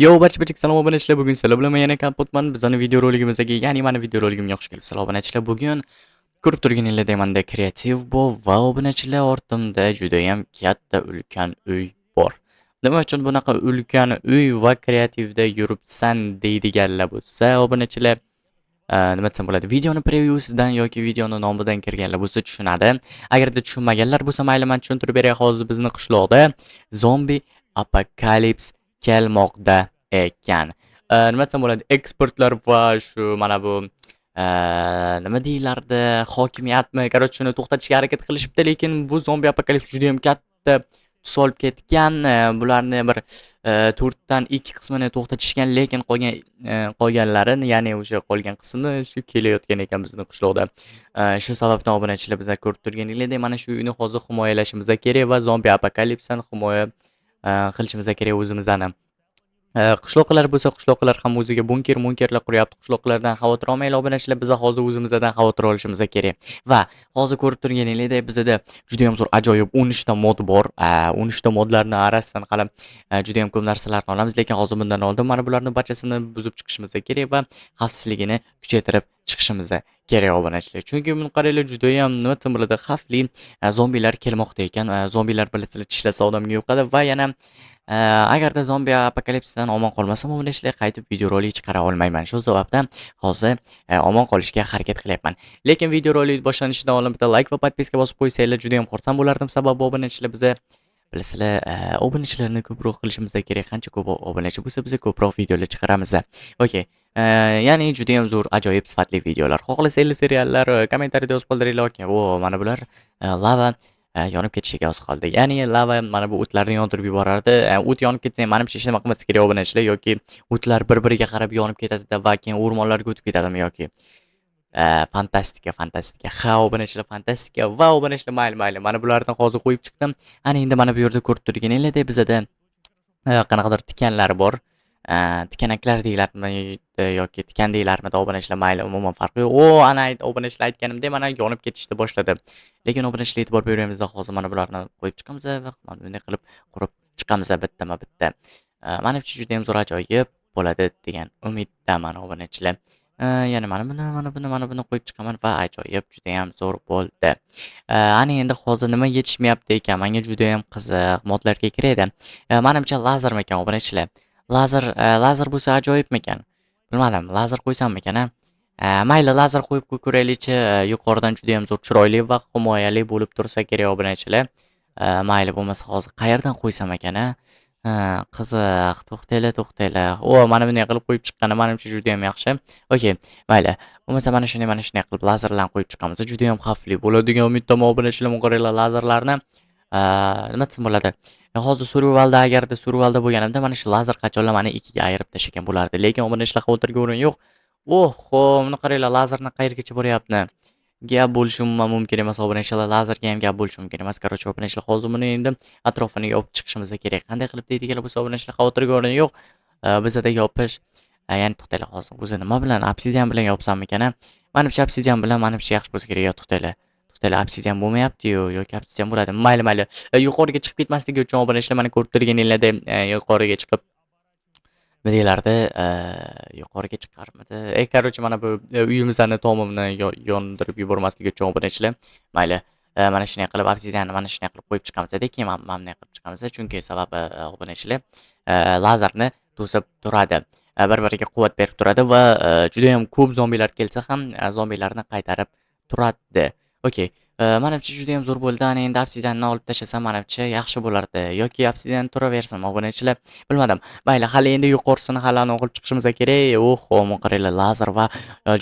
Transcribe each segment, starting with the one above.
Yo, barcha salom, obunachilar. Bugun sizlar bilan men yana Kompotman. Bizning videoroligimizga, ya'ni mani videoroligimga xush kelibsizlar, obunachilar. Bugun ko'rib turganinglardek menda kreativ bor va, obunachilar, ortimda judayam katta ulkan uy bor. Nima uchun bunaqa ulkan uy va kreativda yuribsan deydiganlar bo'lsa, obunachilar, nima desam bo'ladi? Videoni previewsidan yoki videoni nomidan kirganlar bo'lsa tushunadi. Agarda tushunmaganlar bo'lsa, mayli, men tushuntirib beray. Hozir bizni qishloqda zombi apokalips kelmoqda ekan. Nima desam bo'ladi? Ekspertlar va shu mana bu nima deyilardi, hokimiyatmi, короче, shuni to'xtatishga harakat qilishibdi, lekin bu zombi apokalips judayam katta tus olib ketgan. Bularni bir 4 dan 2 qismini to'xtatishgan, lekin qolganlarini, ya'ni o'sha qolgan qismi shu kelayotgan ekan bizni qishloqda. Shu sababdan, obunachilar, bizlar ko'rib turganinglardek mana shu uyni hozir himoyalashimiz kerak va zombi apokalipsdan himoya qilishimiz kerak o'zimizni. Qishloqlar bo'lsa, qishloqlar ham o'ziga bunker-munkerlar quryapti. Qishloqlardan xavotir olmanglar, obunachilar, biza hozir o'zimizdan xavotir olishimiz kerak. Va hozir ko'rib turganinglardek bizada judayam zo'r, ajoyib 13 ta mod bor. 13 ta modlarni orasidan hali judayam ko'p narsalarni olamiz, lekin hozir bundan oldin mana bularni barchasini buzib chiqishimiz kerak va xavfsizligini kuchaytirib chiqishimiz kerak, obunachilar. Chunki buni qaranglar, judayam, nima desam bo'ladi, xavfli zombilar kelmoqda ekan. Zombilar, bilasizlar, tishlasa odamga yuqadi va yana agarda zombi apokalipsdan omon qolmasam, obunachilar, qaytib videorolik chiqara olmayman. Shu sababdan hozir omon qolishga harakat qilyapman. Lekin videorolik boshlanishidan oldin bitta like va подписка bosib qo'ysanglar, judayam xursand bo'lardim. Sababi, obunachilar, biza, bilasizlar, obunachilarni ko'proq qilishimiz kerak. Qancha ko'p obunachi bo'lsa, biza ko'proq videolar chiqaramiz. Okey. Ya'ni judayam zo'r, ajoyib sifatli videolar. Xohlasanglar, seriallar kommentariyada yozib qoldiringlar. Okey. O, mana bular lava yonib ketishiga oz qoldi. Ya'ni lava mana bu o'tlarni yondirib yuborardi. O't yonib ketsa ham, manimcha, hech nima qilmasa kerak, obunachilar, yoki o'tlar bir-biriga qarab yonib ketadida va keyin o'rmonlarga o'tib ketadimi yoki fantastika, fantastika. Ha, obunachilar, fantastika va, obunachilar, mayli, mayli. Mana bularni hozir qo'yib chiqdim. Ana endi mana bu yerda ko'rib turganinglardek bizada qanaqadir tikanlar bor. Tikanaklar deyiladimi yoki tikan deyilarmidi, obunachilar, mayli, umuman farqi yo'q. O, ana, obunachilar, aytganimdek, mana yonib ketishni boshladi. Lekin, obunachilar, e'tibor bermaymiz, hozir mana bularni qo'yib chiqamiz va mana bunday qilib qurib chiqamiz bittama-bitta. Manimcha, judayam zo'r, ajoyib bo'ladi degan umiddaman, obunachilar. Yana mana buni, mana buni, mana buni qo'yib chiqaman va ajoyib, judayam zo'r bo'ldi. Ana endi hozir nima yetishmayapti ekan? Menga judayam qiziq. Modlarga kirayda. Manimcha, lazermikan, obunachilar? Lazer bo'lsa ajoyibmikan? Bilmadim, lazer qo'ysammikan, a? Mayli, lazer qo'yib ko'raylikchi, yuqoridan judayam zo'r, chiroyli va himoyali bo'lib tursa kerak, obunachilar. Mayli, bo'lmasa hozir qayerdan qo'ysam ekan, a? Ha, qiziq. To'xtanglar, to'xtanglar. O, mana bunday qilib qo'yib chiqqani manimcha judayam yaxshi. Okey, mayli. Bo'lmasa mana shunday, mana shunday qilib lazerlarni qo'yib chiqamiz. Judayam xavfli bo'ladi degan umiddaman, obunachilar. Qaranglar lazerlarni. Nima desam bo'ladi? Hozir survivalda, agarda survivalda bo'lganimda, mana shu lazer qachonlar mani ikkiga ayirib tashlagan bo'lardi. Lekin, obunachilar, xavotirga o'rin yo'q. Oho, buni qaranglar, lazerni qayergacha boryapti. Gap bo'lishi umuman mumkin emas, obunachilar, lazerga ham gap bo'lishi mumkin emas. Короче, obunachilar, hozir buni endi atrofini yopib chiqishimiz kerak. Qanday qilib deydiganlar bo'lsa, obunachilar, xavotirga o'rin yo'q. Bizada yopish, ya'ni to'xtanglar, hozir o'zi nima bilan, obsidian bilan yopsammikan, a? Manimcha, obsidian bilan, manimcha, yaxshi bo'lsa kerak. Yo, to'xtanglar. To'xtanglar, obsidian bo'lmayapti-yu yoki obsidian bo'ladi. Mayli, mayli. Yuqoriga chiqib ketmasligi uchun, obunachilar, mana ko'rib turganinglardek, yuqoriga chiqib, nima deyilardi, yuqoriga chiqarmidi? Короче, mana bu uyimizni tomini yondirib yubormasligi uchun, obunachilar, mayli. Mana shunday qilib obsidianni mana shunday qilib qo'yib chiqamiz-da, keyin mana bunday qilib chiqamiz. Chunki sababi, obunachilar, lazerni to'sib turadi. Bir-biriga quvvat berib turadi va judayam ko'p zombilar kelsa ham, zombilarni qaytarib turadi. Okey. Manimcha, judayam zo'r bo'ldi. Ana endi obsidianni olib tashlasam, manimcha, yaxshi bo'lardi yoki obsidian turaversin, obunachilar. Bilmadim. Mayli, hali endi yuqorisini hali anavi qilib chiqishimiz kerak. Oho, mana qaranglar, lazer va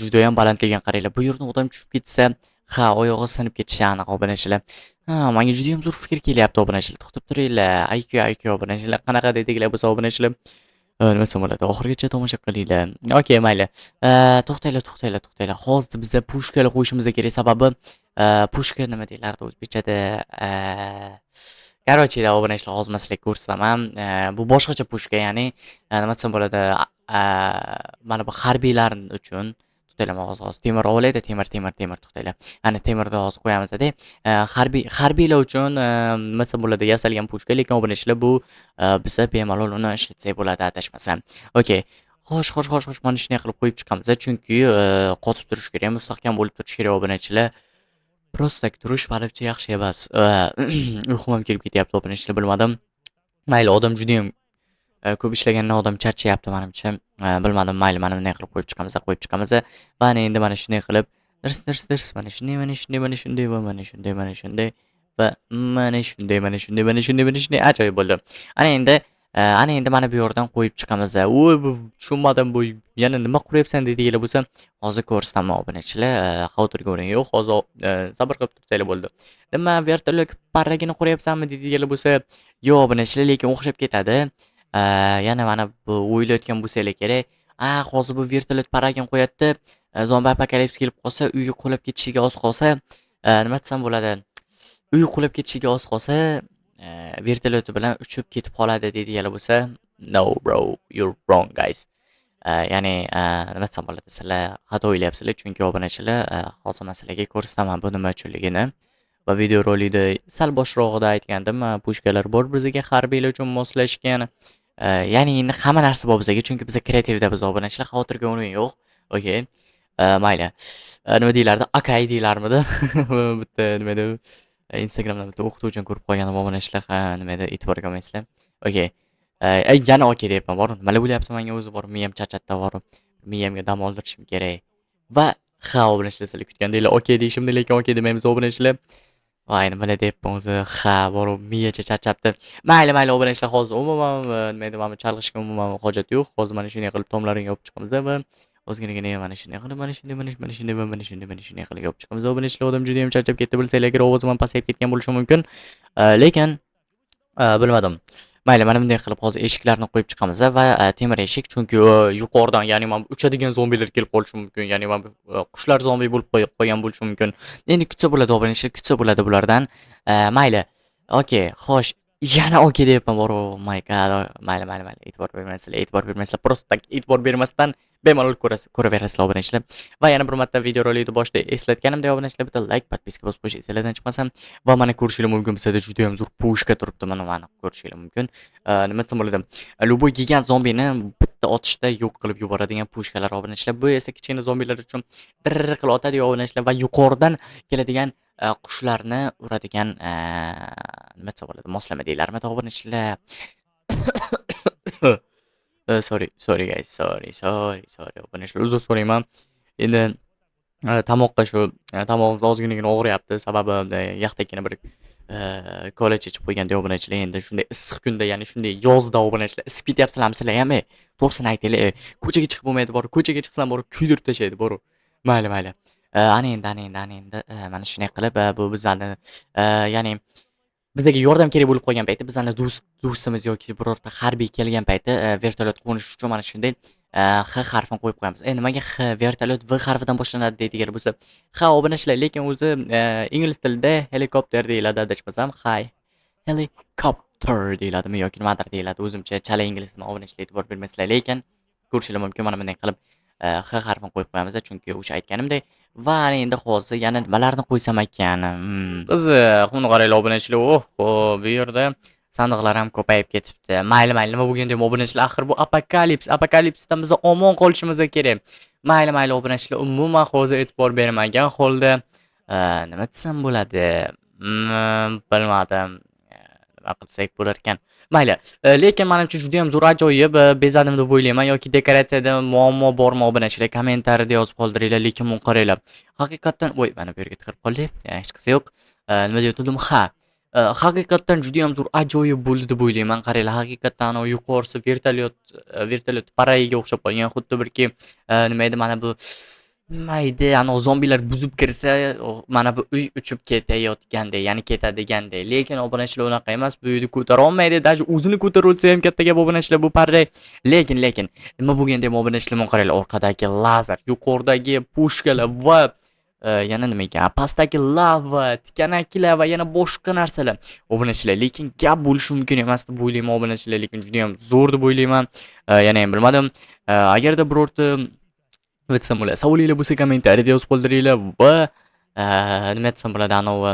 judayam balandligini qaranglar. Bu yerdan odam tushib ketsa, ha, oyog'i sinib ketishi aniq, obunachilar. Ha, menga judayam zo'r fikr kelyapti, obunachilar. To'xtab turinglar. IQ, IQ, obunachilar. Qanaqa deydiganlar bo'lsa, obunachilar, nima desam bo'ladi? Oxirigacha tomosha qilinglar. Okey, mayli. To'xtanglar, to'xtanglar, to'xtanglar. Hozir biza pushkalar qo'yishimiz kerak. Sababi, pushka nima deyilardi o'zbekchada? Короче, obunachilar, hozir man sizlarga ko'rsataman. Bu boshqacha pushka, ya'ni nima desam bo'ladi? Mana bu harbiylar uchun To'xtanglar, hozir, hozir temir olayda, temir, temir, temir, to'xtanglar. Ana, temirni hozir qo'yamiz-da. Harbiylar uchun, nima desam bo'ladi, yasalgan pushka, lekin, obunachilar, bu biza bemalol uni ishlatsak bo'ladi, adashmasam. Okey. Xo'sh, xo'sh, xo'sh, xo'sh, mana shunday qilib qo'yib chiqamiz, chunki qotib turishi kerak, mustahkam bo'lib turishi kerak, obunachilar. Просто так turish manimcha yaxshi emas. Uyqum ham kelib ketyapti, obunachilar, bilmadim. Mayli, odam judayam ko'p ishlagandan odam charchayapti manimcha. Bilmadim, mayli, mana bunday qilib qo'yib chiqamiz, qo'yib chiqamiz. Va ana endi mana shunday qilib dirs, dirs, dirs, mana shunday, mana shunday, mana shunday va mana shunday, mana shunday va mana shunday, mana shunday, mana shunday, mana shunday, ajoyib bo'ldi. Ana endi mana bu yerdan qo'yib chiqamiz. Voy, bu tushunmadim, bu yana nima quryapsan deydiganlar bo'lsa, hozir ko'rsataman, obunachilar. Xavotirga o'rin yo'q. Hozir sabr qilib tursanglar bo'ldi. Nima, vertolyot parragini quryapsanmi deydiganlar bo'lsa, yo'q, obunachilar, lekin o'xshab ketadi. Yana mana bu o'ylayotgan bo'lsanglar kerak. A, hozir bu vertolyot parragini qo'yapti. Zombi apokalips kelib qolsa, uyi qulab ketishiga oz qolsa, nima desam bo'ladi? Uyi qulab ketishiga oz qolsa, vertolyoti bilan uchib ketib qoladi deydiganlar bo'lsa, no bro, you're wrong, guys. Ya'ni nima desam bo'ladi? Sizlar xato o'ylayapsizlar, chunki, obunachilar, hozir man sizlarga ko'rsataman bu nima uchunligini. Va videorolikda sal boshrog'ida aytgandim, pushkalar bor bizga harbiylar uchun moslashgan. Ya'ni endi hamma narsa bor bizga, chunki biz kreativda biz, obunachilar, xavotirga o'rin yo'q. Okey. Mayli. Nima deyilardi? Akay deyilarmidi? Bitta nima edi? Instagramdan bitta o'qituvchini ko'rib qolganim, obunachilar, ha, nima edi, e'tiborga olmaysizlar. Okey. Yana okey deyapman, bor. Nimalar bo'lyapti menga o'zi bor, miyam charchatdi bor. Miyamga dam oldirishim kerak. Va ha, obunachilar, sizlar kutgandinglar okey deyishimni, lekin okey demaymiz, obunachilar. Voy, nimalar deyapman o'zi? Ha, borib miyacha charchabdi. Mayli, mayli, obunachilar, hozir umuman nima edi, mana bu chalg'ishga umuman hojat yo'q. Hozir mana shunday qilib tomlarini yopib chiqamiz va ozginagina mana shunday qilib, mana shunday, mana shunday va mana shunday, mana shunday qilib yopib chiqamiz. Obunachilar, odam juda ham charchab ketdi, bilsanglar kerak, ovozim ham pasayib ketgan bo'lishi mumkin. Lekin bilmadim. Mayli, mana bunday qilib hozir eshiklarni qo'yib chiqamiz va temir eshik, chunki yuqoridan, ya'ni mana bu uchadigan zombilar kelib qolishi mumkin, ya'ni mana bu qushlar zombi bo'lib qolgan bo'lishi mumkin. Endi kutsa bo'ladi, obunachilar, kutsa bo'ladi bulardan. Mayli. Okey, xo'sh, yana okey deyapman bor. Oh my God. Mayli, mayli, mayli. E'tibor bermaysizlar, e'tibor bermaysizlar. Просто так e'tibor bermasdan bemalol ko'rasiz, ko'raverasizlar, obunachilar. Va yana bir marta videorolikni boshida eslatganimdek, obunachilar, bitta like, подписка bosib qo'yish esinglardan chiqmasin. Va mana ko'rishinglar mumkin, bizda juda ham zo'r pushka turibdi, mana ko'rishinglar mumkin. Nima desam bo'ladi? Любой gigant zombini bitta otishda yo'q qilib yuboradigan pushkalar, obunachilar. Bu esa kichkina zombilar uchun dirr qilib otadi, obunachilar, va yuqoridan keladigan qushlarni uradigan, nima desam bo'ladi? Moslama deyilarmi, obunachilar? Sorry, sorry guys, sorry, sorry, sorry. Obunachilar, uzr so'rayman. Endi tomoqqa shu tomog'imiz ozginagina og'riyapti. Sababi yaxtagina bir kola ichib qo'yganda, obunachilar, endi shunday issiq kunda, ya'ni shunday yozda, obunachilar, isib ketyapsizlarmi sizlar ham? Ey? To'g'risini aytinglar, ey. Ko'chaga chiqib bo'lmaydi borib, ko'chaga chiqsam borib kuydirib tashlaydi borib. Mayli, mayli. Ana endi, ana endi, ana endi mana shunday qilib bu bizlarni ya'ni bizga yordam kerak bo'lib qolgan paytda, bizlarni do'stimiz yoki birorta harbiy kelgan payti vertolyot qo'nish uchun mana shunday X harfini qo'yib qo'yamiz. E, nimaga X? Vertolyot V harfidan boshlanadi deydigan bo'lsa, ha, obunachilar, lekin o'zi ingliz tilida helikopter deyiladi, adashmasam. Hi, helicopter deyiladimi yoki nimadir deyiladi. O'zimcha chala ingliz tilini, obunachilar, e'tibor bermaysizlar, lekin ko'rishinglar mumkin, mana bunday qilib X harfini qo'yib qo'yamiz, chunki o'sha aytganimdek. Va ana endi hozir yana nimalarni qo'ysam ekan? Qiziq, buni qaranglar, obunachilar. Oh, bu yerda sandiqlar ham ko'payib ketibdi. Mayli, mayli, nima bo'lganda ham, obunachilar, axir bu apokalips, apokalipsdan biz omon qolishimiz kerak. Mayli, mayli, obunachilar, umuman hozir e'tibor bermagan holda nima desam bo'ladi? Bilmadim. Nima qilsak bo'larkan. Mayli, lekin menimcha juda ham zo'r, ajoyib bezadim deb o'ylayman yoki dekoratsiyada muammo bormi, obunachilar, kommentariyada yozib qoldiringlar, lekin buni qaranglar. Haqiqatdan, voy, mana bu yerga tiqilib qoldik. Hech qisi yo'q. Nima deyotgandim? Ha, haqiqatdan juda ham zo'r, ajoyib bo'ldi deb o'ylayman. Qaranglar, haqiqatdan anavi yuqorisi vertolyot parayiga o'xshab qolgan. Xuddi birki nima edi, mana bu nima edi, anavi zombilar buzib kirsa, mana bu uy uchib ketayotgandek, ya'ni ketadigandek. Lekin, obunachilar, unaqa emas. Bu uyni ko'tara olmaydi. Даже o'zini ko'tarib ham katta gap, obunachilar, bu parray. Lekin nima bo'lganda ham, obunachilar, mana qaranglar, orqadagi lazer, yuqoridagi pushkalar va yana nima ekan, pastdagi lava, tikanaklar va yana boshqa narsalar. Obunachilar, lekin gap bo'lishi mumkin emas deb o'ylayman, obunachilar, lekin juda ham zo'r deb o'ylayman. Yana ham bilmadim. Agarda birorta Nima desam bo'ladi? Savolinglar bo'lsa, kommentariyada yozib qoldiringlar va nima desam bo'ladi, anavi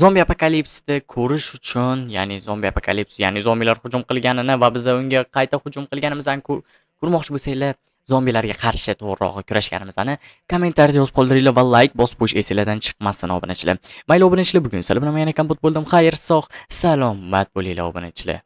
zombi apokalipsni ko'rish uchun, ya'ni zombi apokalips, ya'ni zombilar hujum qilganini va biz unga qayta hujum qilganimizni ko'rmoqchi bo'lsanglar, zombilarga qarshi to'g'rirog'i kurashganimizni kommentariyada yozib qoldiringlar va like bosib qo'yish esinglardan chiqmasin, obunachilar. Mayli, obunachilar, bugun sizlar bilan yana Kompot bo'ldim. Xayr, sog', salomat bo'linglar, obunachilar.